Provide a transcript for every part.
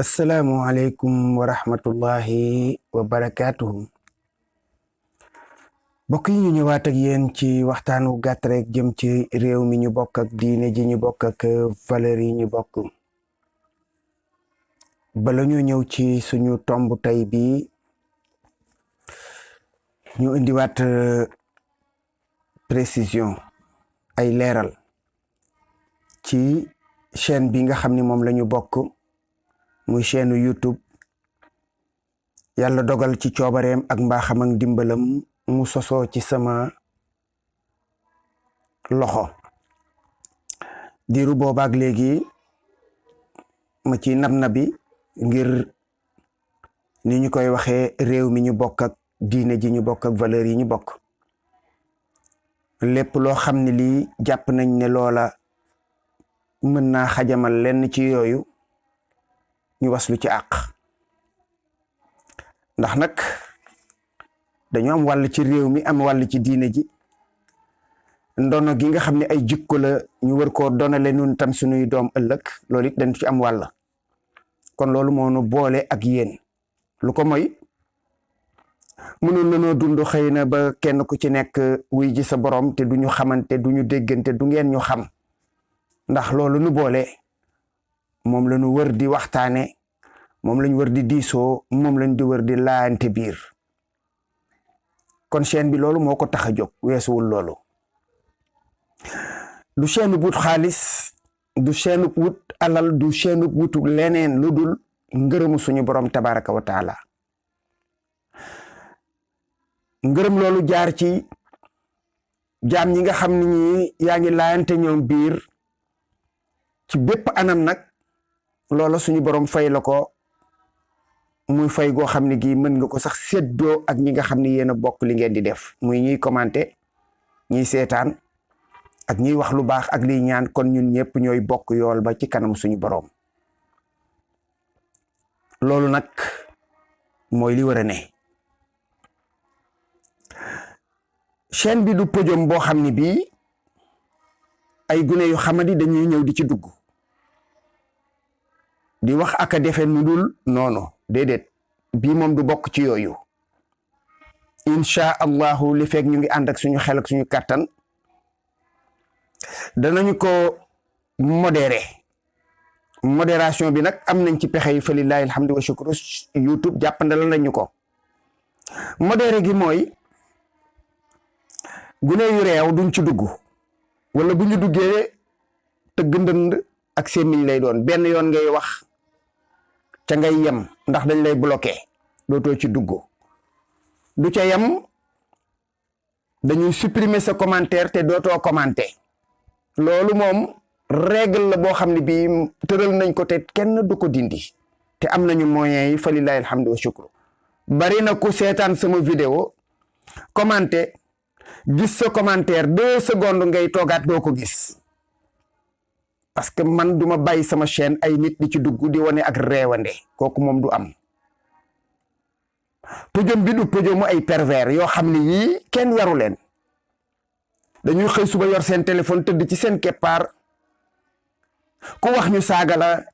asalaamualeykum wa rahmatullahi wa barakaatuhu. mbokk yi ñu ñëwaat ak yéen ci waxtaanu gàtt rek jëm ci réew mi ñu bokk ak diine ji ñu bokk ak valeur yi ñu bokk. bala ñu ñëw ci suñu tomb tey bi ñu indiwaat précision ay leeral ci chaîne bi nga xam ni moom la ñu bokk muy chaîne YouTube. yàlla dogal ci coobareem ak mbaaxam ak dimbalam mu sosoo ci sama loxo diiru boobaak léegi ma ci nab-nabi ngir ni ñu koy waxee réew mi ñu bokk ak diine ji ñu bokk ak valeur yi ñu bokk. lépp loo xam ne lii jàpp nañ ne loola mën naa xajamal lenn ci yooyu ñu waslu ci àq, ndax nag dañu am wàll ci réew mi am wàll ci diine ji. ndono gi nga xam ne ay jikko la ñu war koo donale nun tam suñuy doom ëllëg loolu it dañ ci am wàll. kon loolu moo nu boole ak yéen. lu ko mooy mënoon nanoo dund xëy na ba kenn ku ci nekk wuy ji sa borom te du ñu xamante du ñu déggante du ngeen ñu xam, ndax loolu nu boole moom la ñu wër di waxtaane, moom lañ wër di diisoo, moom lañ di wër di laante biir. kon chaîne bi loolu moo ko tax a jóg, weesuwul loolu. du chaîne wut xaalis, du chaîne wut alal, du chaîne wutu leneen lu dul ngërëmu suñu borom tabaraka wa taala. ngërëm loolu jaar ci jaam ñi nga xam ne ñi yaa ngi laante ñoom biir ci bépp anam nag loola suñu borom fay la ko muy fay goo xam ne gii mën nga ko sax séddoo ak ñi nga xam ne yéen a bokk li ngeen di def, muy ñiy commenté, ñiy seetaan ak ñiy wax lu baax ak liy ñaan. kon ñun ñëpp ñooy bokk yool ba ci kanam suñu borom. loolu nag mooy li war a ne. chaîne bi du podium boo xam ne bii ay gune yu xamadi dañuy ñëw di ci dugg di wax ak a defe nu dul noonu, déedéet. bii moom du bokk ci yooyu. incha allahu li fekk ñu ngi ànd ak suñu xel ak suñu kàttan danañu ko modéré. modération bi nag am nañ ci pexe yi fa lillahi alhamdu wa shukru. YouTube jàppandal nañu ko. modéré gi mooy gune yu réew duñ ci dugg, wala bu ñu duggee tëgg ndënd ak sémmiñ lay doon. benn yoon ngay wax ca ngay yem, ndax dañ lay bloqué, dootoo ci dugg. du ca yem, dañuy supprimer sa commentaire te dootoo commenté. loolu moom règle la boo xam ne bii tëral nañ ko te kenn du ko dindi, te am nañu moyens yi fa lillahi alhamdu wa shukru. bari na ku seetaan sama vidéo commenté, gis sa commentaire 2 secondes ngay toogaat doo ko gis, parce que man duma bàyyi sama chaîne ay nit di ci dugg di wane ak reewande. kooku moom du am. podium bi du podiumu ay pervers yoo xam ne yii kenn yaru leen. dañuy xëy suba yor seen téléphone tëdd ci seen keppaar, ku wax ñu saaga la,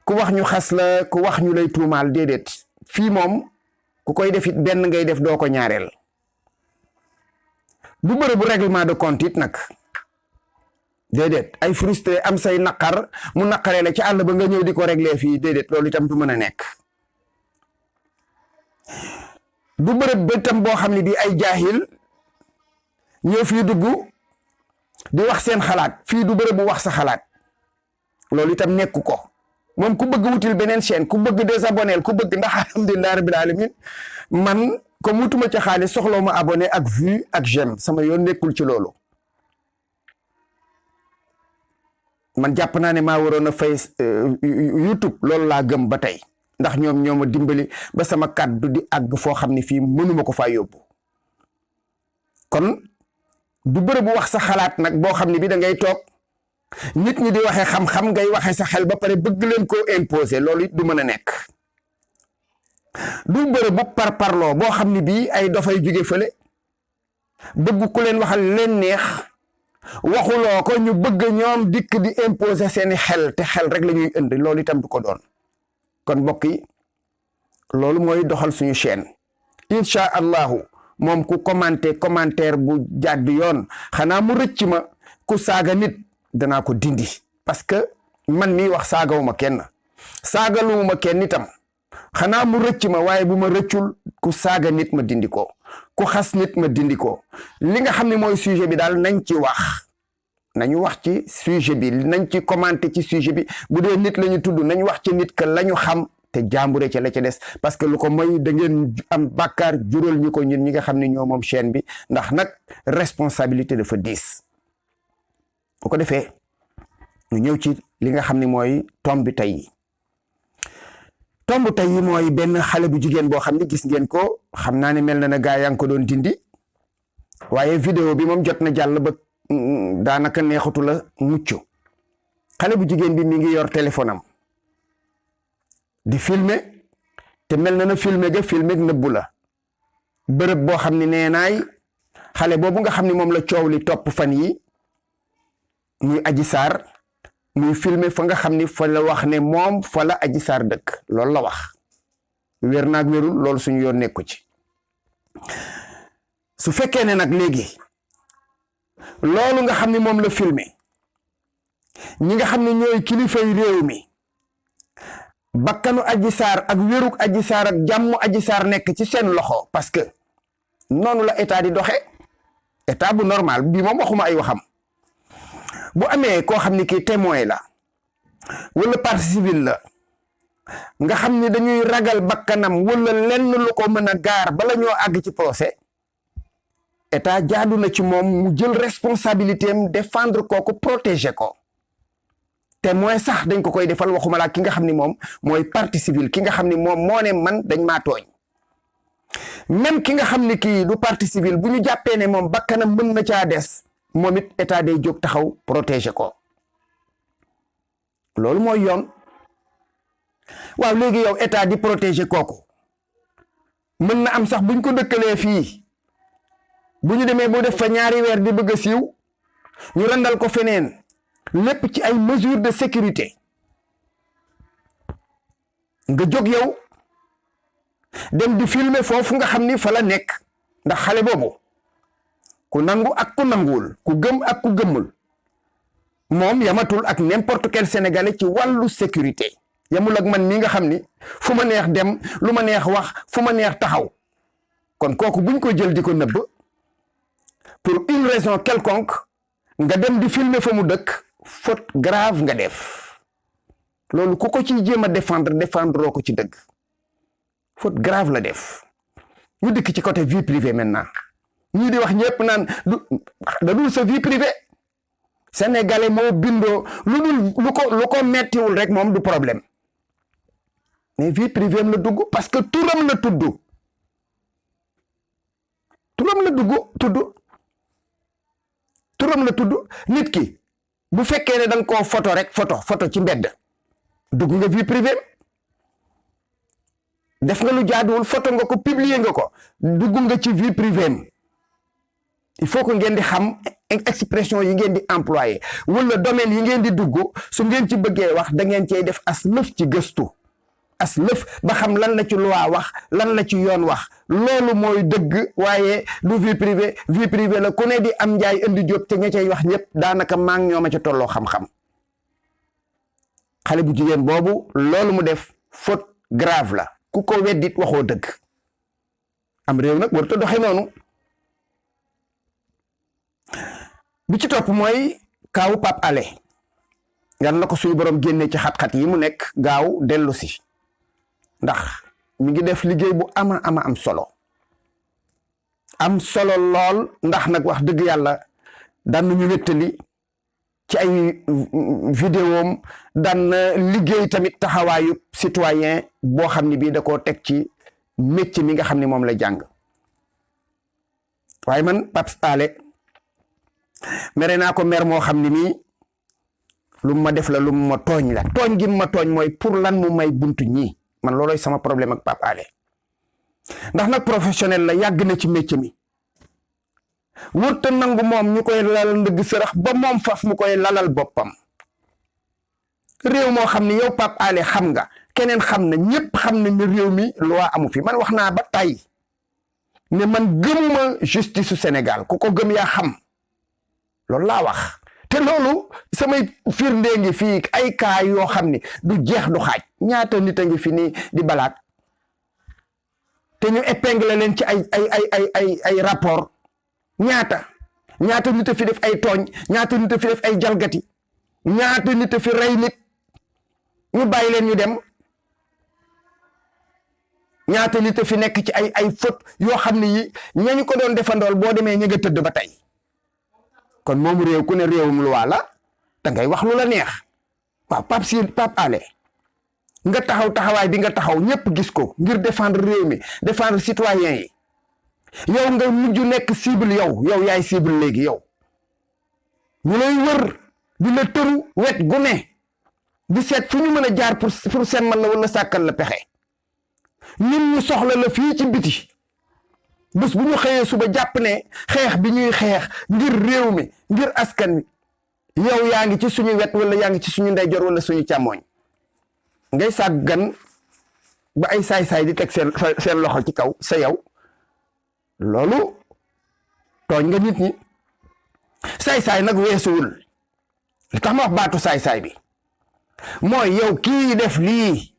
ku wax ñu xas la, ku wax ñu lay tuumaal. déedéet. fii moom ku koy def it benn ngay def, doo ko ñaareel. du bërëbu règlement de compte it nag, déedéet. ay frustré am say naqar mu naqaree la ci àll ba nga ñëw di ko régler fii, déedéet. loolu itam du mën a nekk. du bërëb ba itam boo xam ne bii ay jaahil ñëw fii dugg di wax seen xalaat. fii du bërëb bu wax sa xalaat. loolu itam nekku ko. moom ku bëgg wutil beneen chaîne, ku bëgg désabonné, ku bëgg, ndax alhamdulilah rabbil alamin man comme wutuma ca xaalis soxlaw ma abonné ak vue ak j'aime, sama yoon nekkul ci loolu. man jàpp naa ne maa waroon a fay YouTube. loolu laa gëm ba tey, ndax ñoom ñoo ma dimbali ba sama kàddu di àgg foo xam ne fii mënuma ko faa yóbbu. kon du bërëb bu wax sa xalaat nag boo xam ne bi da ngay toog nit ñi di waxee xam-xam ngay waxee sa xel ba pare bëgg leen koo imposer. loolu it du mën a nekk. du bërëb bu parparloo boo xam ne bii ay dafay jóge fële bëgg ku leen waxal leen neex waxuloo ko ñu bëgg ñoom dikk di imposer seeni xel te xel rek la ñuy indi. loolu itam du ko doon. kon mbokk yi loolu mooy doxal suñu chaîne incha allahu moom ku commentaire bu jàdd yoon xanaa mu rëcc ma ku saaga nit danaa ko dindi parce que man mii wax saagawuma kenn saagaluwuma kenn itam xanaa mu rëcc ma waaye bu ma rëccul ku saaga nit ma dindi ko ku xas nit ma dindi ko li nga xam ne mooy sujet bi daal nañ ci wax nañu wax ci sujet bi nañ ci commenter ci sujet bi bu dee nit la ñu tudd nañ wax ci nit ka la ñu xam te jàmbure ca la ca des parce que lu ko mooy da ngeen am bàkkaar jural ñu ko ñun ñi nga xam ne ñoo moom chaîne bi ndax nag responsabilité dafa diis bu ko defee ñu ñëw ci li nga xam ne mooy tomb bi tey mooy benn xale bu jigéen boo xam ne gis ngeen ko xam naa ne mel na gaa yaa ngi ko doon dindi waaye vidéo bi moom jot na jàll ba daanaka neexatu la mucc xale bu jigéen bi mi ngi yor téléphone am di filmer te mel na filmer ga filmer nëbbu la bërëb boo xam ne nee naay xale boobu nga xam ne moom la coow li topp fan yi muy Adji Sarr muy filmer fa nga xam ni fa la wax ne moom fa la Adji Sarr dëkk loolu la wax wér naag wérul loolu suñu yoon nekku ci su fekkee ne nag léegi loolu nga xam ne moom la filmer ñi nga xam ne ñooy kilifay réew mi bakkanu Adji Sarr ak wérug Adji Sarr ak jàmm Adji Sarr nekk ci seen loxo parce que noonu la état di doxe état bu normal bi moom waxuma ay waxam bu amee koo xam ni kii témoin la wala partie civile la nga xam ni dañuy ragal bakkanam wala lenn lu ko mën a gaar bala ñoo àgg ci procès état jaadu na ci moom mu jël responsabilité am défendre kooku protéger ko témoin sax dañ ko koy defal waxuma laa ki nga xam ni moom mooy partie civile ki nga xam ni moom moo ne man dañ maa tooñ même ki nga xam ni kii du partie civile bu ñu jàppee ne moom bakkanam mën na caa des moom it état day jóg taxaw protéger ko loolu mooy yoon waaw léegi yow état di protéger kooku mën na am sax buñ ko dëkkalee fii bu ñu demee boo def fa ñaari weer di bëgg a siiw ñu randal ko feneen lépp ci ay mesures de sécurité nga jóg yow dem di filmer foofu nga xam ni fa la nekk ndax xale boobu ku nangu ak ku nanguwul ku gëm ak ku gëmmul moom yamatul ak n'importe quel sénégalais ci wàllu sécurité yamul ak man mii nga xam ni fu ma neex dem lu ma neex wax fu ma neex taxaw kon kooku buñ ko jël di ko nëbb pour une raison quelconque nga dem di filmer fa mu dëkk faute grave nga def loolu ku ko ciy jéem a défendre ko ci dëgg faute grave la def ñu dikk ci côté vie privée maintenant ñii di wax ñëpp naan da dul sa vie privée sénégalais moo bindoo lu ko mettiwul rek moom du problème mais vie privée am la dugg parce que turam la tudd nit ki bu fekkee ne da nga koo photo rek photo ci mbedd dugg nga vie privée def nga lu jaaduwul photo nga ko publier nga ko dugg nga ci vie privée il faut que ngeen di xam expression yi ngeen di employer wala domaine yi ngeen di dugg su ngeen ci bëggee wax da ngeen cey def as lëf ci gëstu as lëf ba xam lan la ci loi wax lan la ci yoon wax loolu mooy dëgg waaye du vie privée la ku ne di am njaay indi jóob te ña cay wax ñëpp daanaka maa ngi ñooma ca tolloo xam-xam xale bu jigéen boobu loolu mu def faute grave la ku ko weddit waxoo dëgg am réew nag warut a doxe noonu bi ci topp mooy kaawu Pape Alé yal na ko suñu borom génne ci xat-xat yi mu nekk gaaw dellu si ndax mi ngi def liggéey bu ama am solo lool ndax nag wax dëgg yàlla daan nañu wéttali ci ay vidéom daan liggéey tamit taxawaayu citoyen boo xam ne bii da koo teg ci métier mi nga xam ne moom la jàng waaye man Pape Alé mere naa ko mer moo xam ne mii lu ma def la lu ma tooñ la tooñ gi ma tooñ mooy pour lan mu may buntu ñii man looloy sama problème ak Pape Alé ndax nag professionnel la yàgg na ci métier mi wërta nangu moom ñu koy lalal ndëgg sërëx ba moom faf mu koy lalal boppam réew moo xam ni yow Pape Alé xam nga keneen xam na ñëpp xam na ne réew mi loi amu fi man wax naa ba tey ne man gëmuma justice su Sénégal ku ko gëm yaa xam loolu laa wax te loolu samay firndee ngi fii ay cas yoo xam ni du jeex du xaaj ñaata nit a ngi fi nii di balaat te ñu épingle leen ci ay rapport ñaata nit a fi def ay tooñ ñaata nit a fi def ay jalgati ñaata nit a fi rey nit ñu bàyyi leen ñu dem ñaata nit a fi nekk ci ay faute yoo xam ne yi ñañu ko doon defandool boo demee ña nga tëdd ba tey kon moomu réew ku ne réewum loi la da ngay wax lu la neex waaw Pape Alé nga taxawaay bi nga taxaw ñëpp gis ko ngir défendre réew mi défendre citoyen yi yow nga mujj nekk cible yow yaay cible léegi yow ñu lay wër di la tëru wet gu ne di seet fu ñu mën a jaar pour semmal la wala sàkkal la pexe ñun ñu soxla la fii ci biti bés bu ñu xëyee suba jàpp ne xeex bi ñuy xeex ngir réew mi ngir askan wi yow yaa ngi ci suñu wet wala yaa ngi ci suñu ndeyjoor wala suñu càmmooñ ngay sàggan ba ay saay-saay di teg seen loxo ci kaw sa yow loolu tooñ nga nit ñi saay-saay nag weesuwul li tax ma wax baatu saay-saay bi mooy yow kii def lii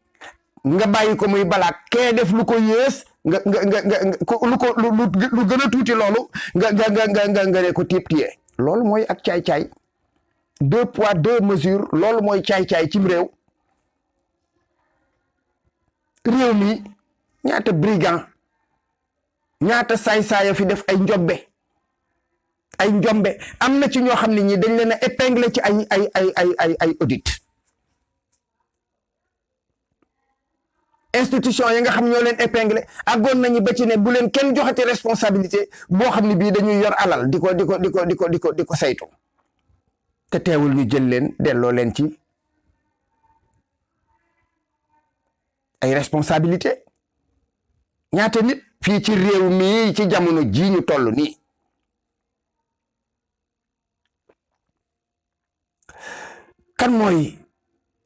nga bàyyi ko muy balaak kee def lu ko yées nga lu gën a tuuti loolu nga ne ko tiib tiyee loolu mooy ak caay-caay 2 poids 2 mesures loolu mooy caay-caay cim réew mi ñaata brigand ñaata saay-saaya fi def ay njombe am na ci ñoo xam ne ñi dañ leen a épinglé ci ay audit institution yi nga xam ñoo leen épinglé àggoon nañu ba ci ne bu leen kenn joxati responsabilité boo xam ne bii dañuy yor alal di ko saytu te teewul ñu jël leen delloo leen ci ay responsabilité ñaata nit fii ci réew mi ci jamono ji ñu toll nii kan mooy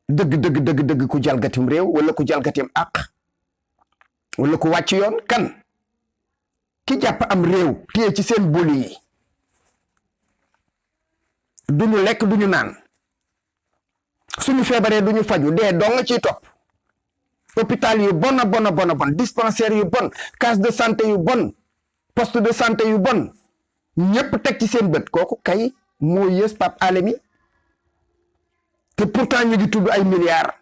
dëgg ku jalgatim réew wala ku jalgatim àq wala ku wàcc yoon kan ki jàpp am réew téye ci seen boli yi duñu lekk duñu naan suñu feebaree duñu faju dee dong ciy topp hôpital yu bon a bon dispensaire yu bon case de santé yu bon poste de santé yu bon ñëpp teg ci seen bët kooku kay moo yées Pape Alé mi te pourtant ñu ngi tudd ay milliards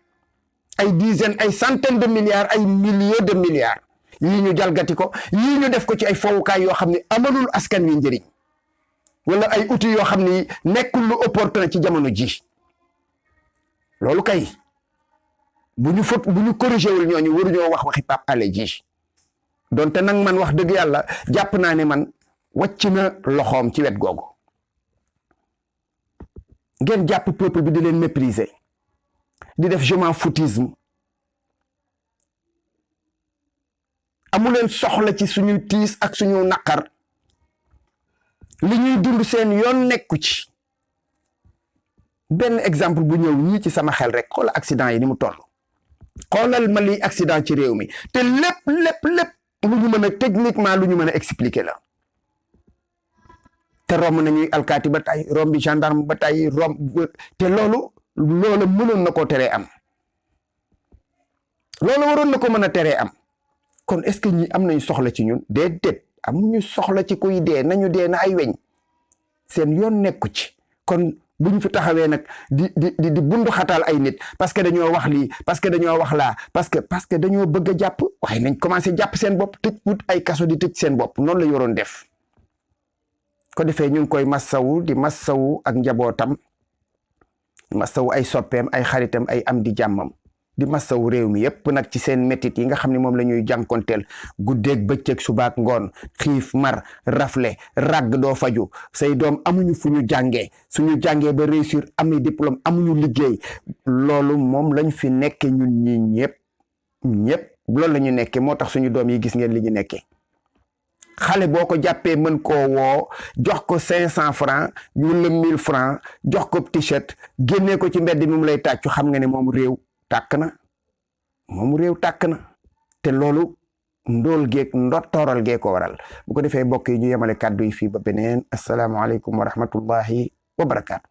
ay dizaines ay centaines de milliards ay milliers de milliards yii ñu jalgati ko yii ñu def ko ci ay fowukaay yoo xam ne amalul askan wi njëriñ wala ay outils yoo xam ne nekkul lu opportun ci jamono ji loolu kay bu ñu corrigé wul ñooñu waruñoo wax waxi Pape Alé ji donte nag man wax dëgg yàlla jàpp naa ne man wàcc na loxoom ci wet googu ngeen jàpp peuple bi di leen mépriser di def je m'en foutisme amuleen soxla ci suñu tiis ak suñu naqar li ñuy dund seen yoon nekku ci benn exemple bu ñëw ñii ci sama xel rek xoola accident yi ni mu toll xoolal ma liy accident ci réew mi te lépp lu ñu mën a techniquement lu ñu mën a expliquer la te romb nañuy alkaati ba tey rombi gendarme ba tey te loolu mënoon na koo teree am loolu waroon na ko mën a teree am kon est-ce que ñi am nañ soxla ci ñun déedéet amuñu soxla ci kuy dee nañu dee na ay weñ seen yoon nekku ci kon buñ fi taxawee nag di bundu xataal ay nit parce que dañoo wax lii parce que dañoo wax laa parce que dañoo bëgg a jàpp waaye nañ commencé jàpp seen bopp tëj wut ay kaso di tëj seen bopp noonu la yoroon def ko defee ñu ngi koy massawu di massawu ak njabootam massawu ay soppeem ay xaritam ay am di jàmmam di massawu réew mi yépp nag ci seen métit yi nga xam ne moom la ñuy jànkonteel guddeeg bëccëg subaak ngoon xiif mar rafle ragg doo faju say doom amuñu fu ñu jàngee suñu jàngee ba réussir ami diplôme amuñu liggéey loolu moom lañ fi nekke ñun ñi ñëpp loolu la ñu nekke moo tax suñu doom yi gis ngeen li ñu nekke xale boo ko jàppee mën koo woo jox ko 500 francs wala 1000 francs jox ko t-shirt génnee ko ci mbedd mi mu lay tàccu xam nga ne moom réew tàkk na te loolu ndóol geeg ndottooral gee ko waral bu ko defee mbokk yi ñu yemale kàddu yi fii ba beneen asalaamaaleykum wa rahmatullahi wa barakaatu.